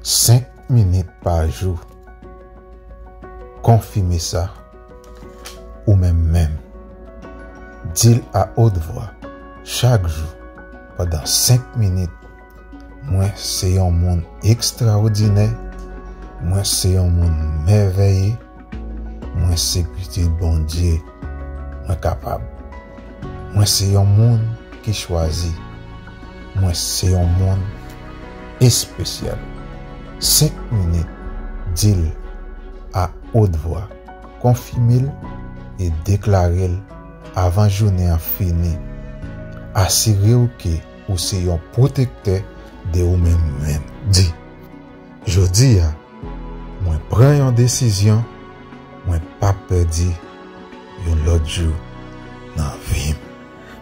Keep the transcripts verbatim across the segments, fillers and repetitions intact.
Senk minit pa jou. Konfime sa ou menm menm. Di l a haute voix chak jou pandan senk minit. Mwen se yon moun ekstraòdinè. Mwen se yon moun mèvèye. Mwen se pitit Bondye. Mwen kapab. Mwen se yon moun ki chwazi. Mwen se yon moun espesyal. Senk minit, di l a haute voix, konfime l e deklare l avan jounen an fini. Asire w ke ou se yon pwotektè de ou menm menm. Di, jodi a, mwen pran yon desizyon, mwen p ap pèdi yon lòt jou nan vi m.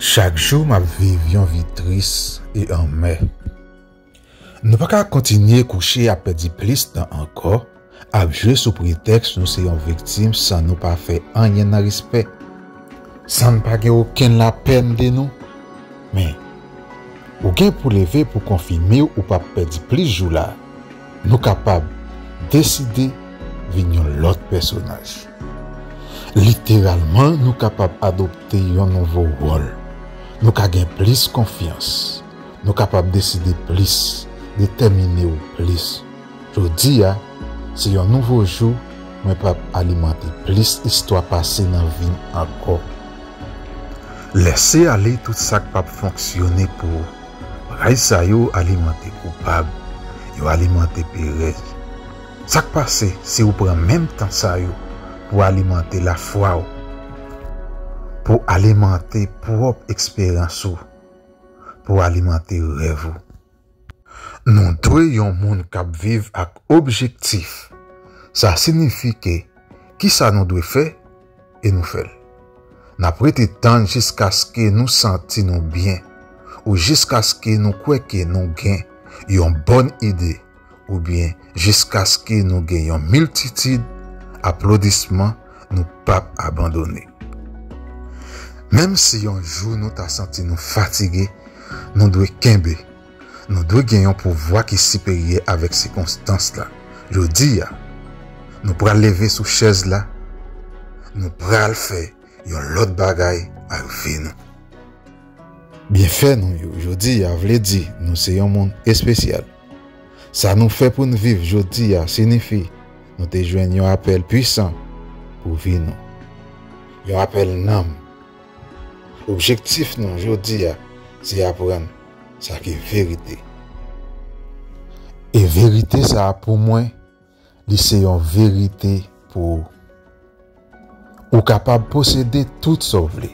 Chak jou m ap viv yon vi tris e anmè. Nou pa ka kontinye kouche ap pèdi plis tan ankò, ap jwe sou pretèks nou se yon viktim san nou pa fè anyen nan respè, san n pa gen okenn lapèn de nou. Men, ou gen pou leve pou konfime ou p ap pèdi plis jou la. Nou kapab deside vin yon lòt pèsonaj. Literalman, nou kapab adopte yon nouvo wòl. Nou ka gen plis konfyans. Nou kapab deside plis, detèmine w plis. Jodi a, se yon nouvo jou, mwen p ap alimante plis istwa pase nan vi m ankò. Lèse ale tout sa k p ap fonksyone pou ou. Raj sa yo alimante koupab, yo alimante perèz. Sa k pase si w pran menm tan sa yo pou alimante lafwa w, pou alimante pwòp eksperyans ou, pou alimante rèv ou? Nou dwe yon moun k ap viv ak objektif. Sa siyifi ke kisa nou dwe fè e nou fè l. N ap rete tann jiskaske nou santi nou byen ou jiskaske nou kwè ke nou gen yon bòn ide oubyen jiskaske nou gen yon miltitid aplodisman nou p ap abandone. Menm si yon jou nou ta santi nou fatige, nou dwe kenbe. Nou dwe gen yon pouvwa ki siperyè avèk sikonstans la. Jodi a, nou pral leve sou chèz la, nou pral fè yon lòt bagay ak vi nou. Byenfè nou yo jodi a vle di nou se yon moun espesyal. Sa nou fè pou n viv jodi a siyifi nou te jwenn yon apèl pwisan pou vi nou. Yon apèl nanm. Objektif nou jodi a se aprann sa ki verite. E verite sa a pou mwen, li se yon verite pou ou. Ou kapab posede tout sa w vle.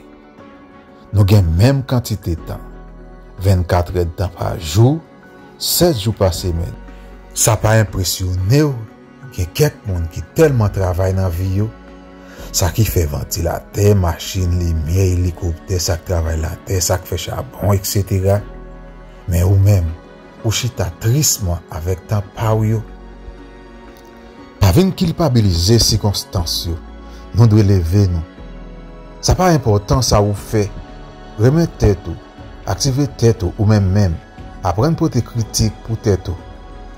Nou gen menm kantite tan, vennkat èdtan pa jou, sèt jou pa semèn. Sa pa enpresyone w, gen kèk moun ki tèlman travay nan vi yo, sa ki fè vantilatè, machin, limyè, elikoptè, sa k travay latè, sa k fè chabon, etsetera. Men ou menm, ou chita trisman avèk tan pa w yo. Pa vin kilpabilize sikonstans yo. Nou dwe leve nou. Sa pa enpòtan sa ou fè. Renmen tèt ou. Aktive tèt ou ou menm menm. Aprann pote kritik pou tèt ou.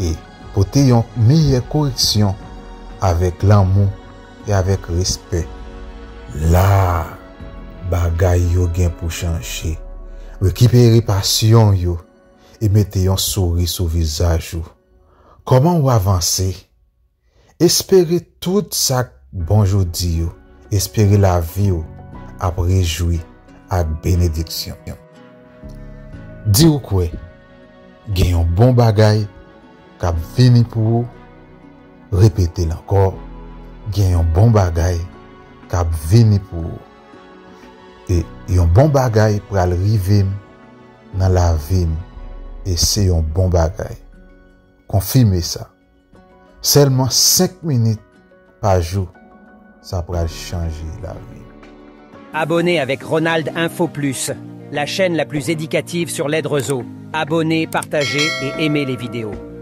E pote yon meyè koreksyon avèk lanmou e avèk respè. La, bagay yo gen pou chanje. Rekipere pasyon yo e mete yon souri sou vizaj ou. Kòman w avanse? Espere tout sa k bon jodi yo. Espere lavi w ap rejwi ak benediksyon. Di w kwè gen yon bon bagay k ap vini pou ou. Repete l ankò, gen yon bon bagay k ap vini pou ou. E yon bon bagay pral rive m nan lavi m, e se yon bon bagay. Konfime sa. Sèlman senk minit pa jou, sa pral chanje lavi m. Abonnez avec Ronald Info Plus, la chaîne la plus éducative sur les réseaux. Abonnez, partagez et aimez les vidéos.